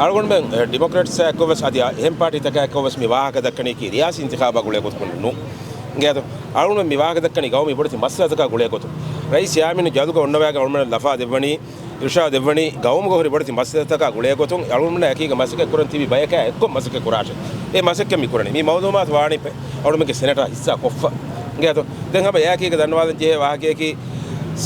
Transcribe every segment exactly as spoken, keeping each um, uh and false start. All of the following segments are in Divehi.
އަޅުގަނޑުމެން، އެ، ޑިމޮކްރެޓްސްއާ އެއްކޮށް ވެސް އަދި އެހެން ޕާޓީތަކާ އެއްކޮށް ވެސް މި ވާހަކަ ދައްކަނީކީ ރިޔާސީ އިންތިޚާބާ ގުޅޭ ގޮތަކުން ނޫން. އިނގޭތޯ؟ އަޅުގަނޑުމެން މި ވާހަކަ ދައްކަނީ ގައުމީ ބޮޑެތި މައްސަލަތަކާ ގުޅޭ ގޮތުން. ރައީސް ޔާމީނު ޖަލުގަ އޮންނަވާގެން އަޅުގަނޑުމެން ލަފާ ދެއްވަނީ، އިރުޝާދު ދެއްވަނީ ގައުމުގަ ހުރި ބޮޑެތި މައްސަލަތަކާ ގުޅޭ ގޮތުން އަޅުގަނޑުމެންނާ އެކީގަ މަސައްކަތް ކުރަން ތިބި ބަޔަކާ އެއްކޮށް މަސައްކަތް ކުރާށޭ. އެ މަސައްކަތް މި ކުރަނީ. މި މައުލޫމާތު ވާނީ ޕެ-، އަޅުގަނޑުމެންގެ ސެނެޓާ ހިއްސާ ކޮށްފަ. އިނގޭތޯ؟ ދެން ހަމަ އެއާއެކީގަ ދަންނަވާލަން ޖެހޭ ވާހަކައަކީ،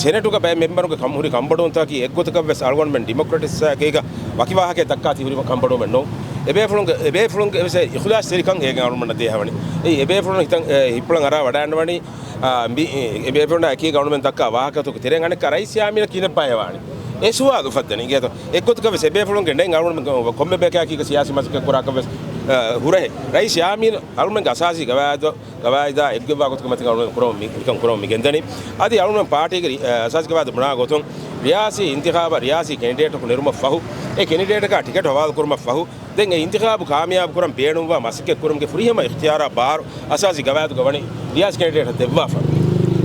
ސެނެޓުގަ ބައެއް މެމްބަރުންގެ ކަން ހުރި ކަންބޮޑުވުންތަކަކީ އެއްގޮތަކަށް ވެސް އަޅުގަނޑުމެން ޑިމޮކްރެޓްސްއާ އެކީގަ ވަކި ވާހަކައެއް ދައްކާތީ ހުރި ކަންބޮޑުވުމެއް ނޫން. އެބޭފުޅުންގެ، އެބޭފުޅުންގެ ވެސް އިޚްލާޞްތެރިކަން އޭގެން އަޅުގަނޑަށް ދޭހަވަނީ. އެއީ އެބޭފުޅުން ހިތަށް، އެ، ހިތްޕުޅަށް އަރާ ވަޑައިގަންނަވަނީ، އާ، މި، އެ، އެބޭފުޅުންނާ އެކީގަ އަޅުގަނޑުމެން ދައްކާ ވާހަކަތަކުގެ ތެރެއިން އަނެއްކާ ރައީސް ޔާމީނަށް ކިހިނެއްބާ ހެޔޮވާނީ؟ އެ ސުވާލު އުފައްދަނީ. އިނގޭތޯ؟ އެއްގޮތަކަށް ވެސް އެބޭފުޅުންގެ ނެތް އަޅުގަނޑުމެން ކޮންމެ ބަޔަކާއެކީގަ ސިޔާސީ މަސައްކަތް ކުރާކަށް ވެސް، އާ، ހުރެހޭ. ރައީސް ޔާމީނު އަޅުގަނޑުމެންގެ އަސާސީ ގަވާއިދު ގަވާއިދާ އެއްގޮތްވާ ގޮތަކަށް މަތިން އަޅުގަނޑުމެން ކުރަމުން މި، މިކަން ކުރަމުން މި ގެންދަނީ. އަދި އަޅުގަނޑުމެން ޕާޓީގެ ރި-، އަ، އަސާސީ ގަވާއިދު ބުނާ ގޮތުން ރިޔާސީ އިންތިޚާބަށް ރިޔާސީ ކެނޑިޑޭޓަކު ނެރުމަށް ފަހު، އެ ކެނޑިޑޭޓަކާ ޓިކެޓް ހަވާލު ކުރުމަށް ފަހު، ދެން އެ އިންތިޚާބު ކާމިޔާބު ކުރަން ބޭނުންވާ މަސައްކަތް ކުރުމުގެ ފުރިހަމަ އިޚްތިޔާރާ ބާރު އަސާސީ ގަވާއިދުގަ ވަނީ ރިޔާސީ ކެނޑިޑޭޓަށް ދެއްވާފަ.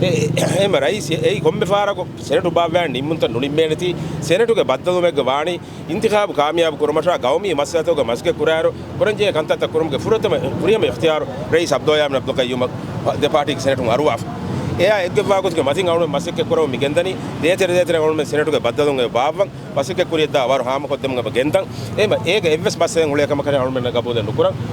އެ، އެ، އެހެންމަ ރައީސް އެއީ ކޮންމެ ފަހަރަކު ސެނެޓު ބާއްވާ ނިންމުންތައް ނުނިންމޭނެތީ، ސެނެޓުގެ ބައްދަލުވުމެއްގަ ވާނީ އިންތިޚާބު ކާމިޔާބު ކުރުމަށާ ގައުމީ މައްސަލަތަކުގެ މަސައްކަތް ކުރާއިރު، ކުރަންޖެހޭ ކަންތައްތައް ކުރުމުގެ ފުރަތަމަ، ފުރިހަމަ އިޚްތިޔާރު ރައީސް ޢަބްދުﷲ ޔާމީން ޢަބްދުލް ޤައްޔޫމަށް ދެ ޕާޓީގެ ސެނެޓުން އަރުވާފަ. އެއާ އެއްގޮތްވާ ގޮތުގެ މަތިން އަޅުގަނޑު މަސައްކަތް ކުރަމުން މި ގެންދަނީ. ދޭތެރެ ދޭތެރެ އަޅުގަނޑު ސެނެޓުގެ ބައްދަލުވުން އެ ބާއްވަން މަސައްކަތް ކުރިޔަށްދާ ވަރު ހާމަކޮށްދެމުން އެބަ ގެންދަން. އެ، އޭގަ އެއްވެސް މައްސަލައެއް އުޅޭ ކަމަކަށް އަޅުގަނޑުމެންނަށް ގަބޫލެއް ނުކުރަން.